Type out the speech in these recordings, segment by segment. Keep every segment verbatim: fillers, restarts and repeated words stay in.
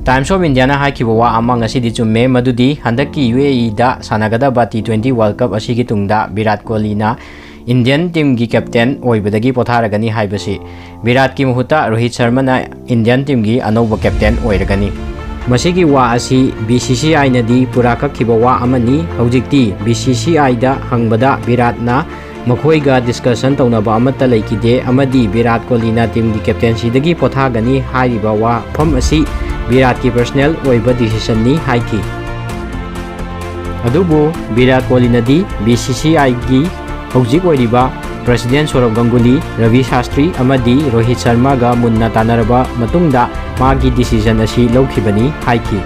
Times of Indiaꯅ ꯍꯥꯏꯈꯤꯕ ꯋꯥ ꯑꯃ ꯉꯁꯤꯗꯤ ꯆꯨꯝꯃꯦ, ꯃꯗꯨꯗꯤ ꯍꯟꯗꯛꯀꯤ ꯌꯨ ꯑꯦ ꯏꯗ ꯁꯥꯟꯅꯒꯗꯕ ꯇꯤ ꯇ꯭ꯋꯦꯟꯇꯤ ꯋꯥꯔꯜ ꯀꯞ ꯑꯁꯤꯒꯤ ꯇꯨꯡꯗ ꯚꯤꯔꯥꯠ ꯀꯣꯍꯂꯤꯅ ꯏꯟꯗꯤꯌꯟ ꯇꯤꯝꯒꯤ ꯀꯦꯞꯇꯦꯟ ꯑꯣꯏꯕꯗꯒꯤ ꯄꯣꯊꯥꯔꯒꯅꯤ ꯍꯥꯏꯕꯁꯤ꯫ ꯚꯤꯔꯥꯠꯀꯤ ꯃꯍꯨꯠꯇ ꯔꯣꯍꯤꯠ ꯁꯔꯃꯅ ꯏꯟꯗꯤꯌꯟ ꯇꯤꯝꯒꯤ ꯑꯅꯧꯕ ꯀꯦꯞꯇꯦꯟ ꯑꯣꯏꯔꯒꯅꯤ꯫ ꯃꯁꯤꯒꯤ ꯋꯥ ꯑꯁꯤ ꯕꯤ ꯁꯤ ꯁꯤ ꯑꯥꯏꯅꯗꯤ ꯄꯨꯔꯥ ꯀꯛꯈꯤꯕ ꯋꯥ ꯑꯃꯅꯤ꯫ ꯍꯧꯖꯤꯛꯇꯤ ꯕꯤ ꯁꯤ ꯁꯤ ꯑꯥꯏꯗ ꯍꯪꯕꯗ ꯚꯤꯔꯥꯠꯅ ꯃꯈꯣꯏꯒ ꯗꯤꯁꯀꯁꯟ ꯇꯧꯅꯕ ꯑꯃꯠꯇ ꯂꯩꯈꯤꯗꯦ ꯑꯃꯗꯤ ꯚꯤꯔꯥꯠ ꯀꯣꯍꯂꯤꯅ ꯇꯤꯝꯒꯤ ꯀꯦꯞꯇꯦꯟꯁꯤꯗꯒꯤ ꯄꯣꯊꯥꯒꯅꯤ ꯍꯥꯏꯔꯤꯕ ꯋꯥꯐꯝ ꯑꯁꯤ ꯚꯤꯔꯥꯠꯀꯤ ꯄꯔꯁꯅꯦꯜ ꯑꯣꯏꯕ ꯗꯤꯁꯤꯁꯟꯅꯤ ꯍꯥꯏꯈꯤ꯫ ꯑꯗꯨꯕꯨ ꯚꯤꯔꯥꯠ ꯀꯣꯍꯂꯤꯅꯗꯤ ꯕꯤ ꯁꯤ ꯁꯤ ꯑꯥꯏꯒꯤ ꯍꯧꯖꯤꯛ ꯑꯣꯏꯔꯤꯕ ꯄ꯭ꯔꯁꯤꯗꯦꯟ ꯁꯧꯔꯚ ꯒꯪꯒꯨꯂꯤ, ꯔꯕꯤ ꯁꯥꯁꯇ꯭ꯔꯤ ꯑꯃꯗꯤ ꯔꯣꯍꯤꯠ ꯁꯔꯃꯒ ꯃꯨꯟꯅ ꯇꯥꯟꯅꯔꯕ ꯃꯇꯨꯡꯗ ꯃꯥꯒꯤ ꯗꯤꯁꯤꯖꯟ ꯑꯁꯤ ꯂꯧꯈꯤꯕꯅꯤ ꯍꯥꯏꯈꯤ꯫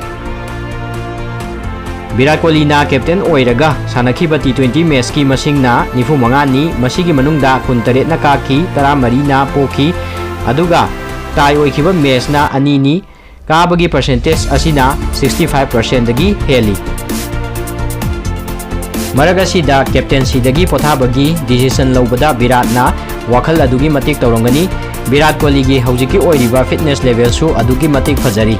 ꯚꯤꯔꯥꯠ ꯀꯣꯍꯂꯤꯅ ꯀꯦꯞꯇꯦꯟ ꯑꯣꯏꯔꯒ ꯁꯥꯟꯅꯈꯤꯕ ꯇꯤ ꯇ꯭ꯋꯦꯟꯇꯤ ꯃꯦꯠꯁꯀꯤ ꯃꯁꯤꯡꯅ ꯅꯤꯐꯨ ꯃꯉꯥꯅꯤ꯫ ꯃꯁꯤꯒꯤ ꯃꯅꯨꯡꯗ ꯀꯨꯟꯇꯔꯦꯠꯅ ꯀꯥꯈꯤ, ꯇꯔꯥꯃꯔꯤꯅ ꯄꯣꯈꯤ, ꯑꯗꯨꯒ ꯇꯥꯏ ꯑꯣꯏꯈꯤꯕ ꯃꯦꯠꯁꯅ ꯑꯅꯤꯅꯤ꯫ ꯀꯥꯕꯒꯤ ꯄꯔꯁꯦꯟꯇꯦꯖ ꯑꯁꯤꯅ ꯁꯤꯛꯁꯇꯤ ꯐꯥꯏꯚ ꯄꯥꯔꯁꯦꯟꯗꯒꯤ ꯍꯦꯜꯂꯤ꯫ ꯃꯔꯛ ꯑꯁꯤꯗ ꯀꯦꯞꯇꯦꯟꯁꯤꯗꯒꯤ ꯄꯣꯊꯥꯕꯒꯤ ꯗꯤꯁꯤꯖꯟ ꯂꯧꯕꯗ ꯚꯤꯔꯥꯠꯅ ꯋꯥꯈꯜ ꯑꯗꯨꯒꯤ ꯃꯇꯤꯛ ꯇꯧꯔꯝꯒꯅꯤ꯫ ꯚꯤꯔꯥꯠ ꯀꯣꯍꯂꯤꯒꯤ ꯍꯧꯖꯤꯛꯀꯤ ꯑꯣꯏꯔꯤꯕ ꯐꯤꯠꯅꯦꯁ ꯂꯦꯚꯦꯜꯁꯨ ꯑꯗꯨꯛꯀꯤ ꯃꯇꯤꯛ ꯐꯖꯔꯤ꯫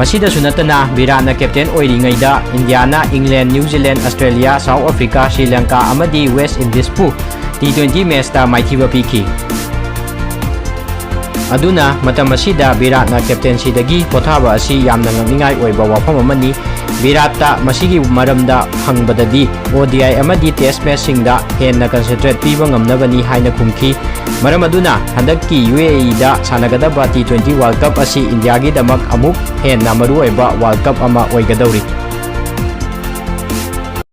ꯃꯁꯤꯗꯁꯨ ꯅꯠꯇꯅ ꯚꯤꯔꯥꯠꯅ ꯀꯦꯞꯇꯦꯟ ꯑꯣꯏꯔꯤꯉꯩꯗ ꯏꯟꯗꯤꯌꯥꯅ ꯏꯪꯂꯦꯟ, New Zealand, Australia, South Africa, Sri Lanka ꯑꯃꯗꯤ ꯋꯦꯁ ꯏꯟꯗꯤꯖꯄꯨ ꯇꯤ ꯇ꯭ꯋꯦꯟꯇꯤ ꯃꯦꯠꯁꯇ ꯃꯥꯏꯊꯤꯕ ꯄꯤꯈꯤ꯫ ꯑꯗꯨꯅ ꯃꯇꯝ ꯑꯁꯤꯗ ꯚꯤꯔꯥꯠꯅ ꯀꯦꯞꯇꯦꯟꯁꯤꯗꯒꯤ ꯄꯣꯊꯥꯕ ꯑꯁꯤ ꯌꯥꯝꯅ ꯉꯛꯅꯤꯡꯉꯥꯏ ꯑꯣꯏꯕ ꯋꯥꯐꯝ ꯑꯃꯅꯤ꯫ ꯚꯤꯔꯥꯠꯇ ꯃꯁꯤꯒꯤ ꯃꯔꯝꯗ ꯍꯪꯕꯗꯗꯤ ꯑꯣ ꯗꯤ ꯑꯥꯏ ꯑꯃꯗꯤ ꯇꯦꯁ ꯃꯦꯠꯁꯁꯤꯡꯗ ꯍꯦꯟꯅ ꯀꯟꯁꯦꯟꯇ꯭ꯔꯦꯠ ꯄꯤꯕ ꯉꯝꯅꯕꯅꯤ ꯍꯥꯏꯅ ꯈꯨꯝꯈꯤ꯫ ꯃꯔꯝ ꯑꯗꯨꯅ ꯍꯟꯗꯛꯀꯤ ꯌꯨ ꯑꯦ ꯏꯗ ꯁꯥꯟꯅꯒꯗꯕ ꯇꯤ ꯇ꯭ꯋꯦꯟꯇꯤ ꯋꯥꯔꯜ ꯀꯞ ꯑꯁꯤ ꯏꯟꯗꯤꯌꯥꯒꯤꯗꯃꯛ ꯑꯃꯨꯛ ꯍꯦꯟꯅ ꯃꯔꯨꯑꯣꯏꯕ ꯋꯥꯔꯜ ꯀꯞ ꯑꯃ ꯑꯣꯏꯒꯗꯧꯔꯤ꯫